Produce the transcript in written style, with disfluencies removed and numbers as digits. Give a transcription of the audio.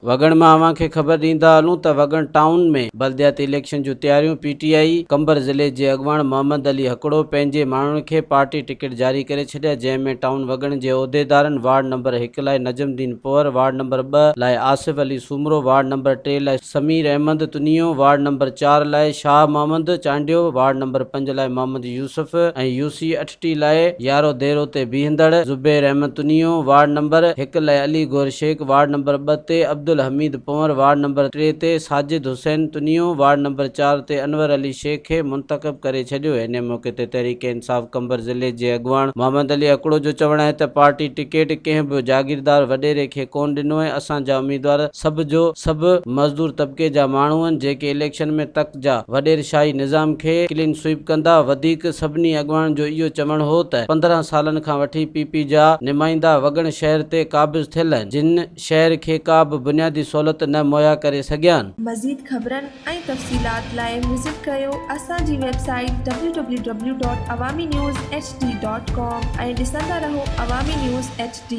وڳڻ مان اوهان کي خبر ڏيندا هلون ته وڳڻ ٽائون ۾ بلدياتي اليڪشن جون تياريون پي ٽي آئي قمبر ضلعي جي اڳواڻ محمد علي هڪڙو پنهنجي ماڻهن کي پارٽي ٽڪيٽ جاري ڪري ڇڏيا جنهن ۾ ٽائون وڳڻ جي عهديدارن وارڊ نمبر هڪ لاء نجم الدين پوهر، وارڊ نمبر ٻه لاء آصف علي سومرو، وارڊ نمبر ٽي لاء سمير احمد تنيو، وارڊ نمبر چار لاء شاهه محمد چانڊيو، وارڊ نمبر پنج لاء محمد يوسف ۽ يوسي اٺٽي لاء يارو ديرو تي بيهندڙ زبير احمد تنيو، وارڊ نمبر هڪ لاء علي گوهر شيخ، وارڊ نمبر ٻه تي عبدالحميد پنور، وارڊ نمبر ٽي تي ساجد حسين تنيو، وارڊ نمبر چار تي انور علي شيخ کي منتخب ڪري ڇڏيو. ان موقعي تي تحريڪ انصاف قمبر ضلعي جي اڳواڻ محمد علي هڪڙو جو چوڻ آهي ته پارٽي ٽڪيٽ ڪنهن به جاگيردار وڏيري کي ڪونه ڏنو ۽ اسان جا اميدوار سڀ جو سڀ مزدور طبقي جا ماڻهو آهن جيڪي اليڪشن ۾ تڪ جا وڏيرشاهي نظام کي ڪلين سوئيپ ڪندا. وڌيڪ سڀني اڳواڻن جو اهو چوڻ هو ته 15 سالن کان وٺي پي پي جا نمائندا وڳڻ شهر تي قابض ٿيل آهن جن شهر کي ڪا به بنيادي سهولت نه مهيا ڪري سگهيا آهن. مزيد خبرن ۽ تفصيلات لاء وزٽ ڪريو اسان جي website W W W dot Awami news H D dot com ۽ ڏسندا رهو عوامي نيوز ايڇ ڊي.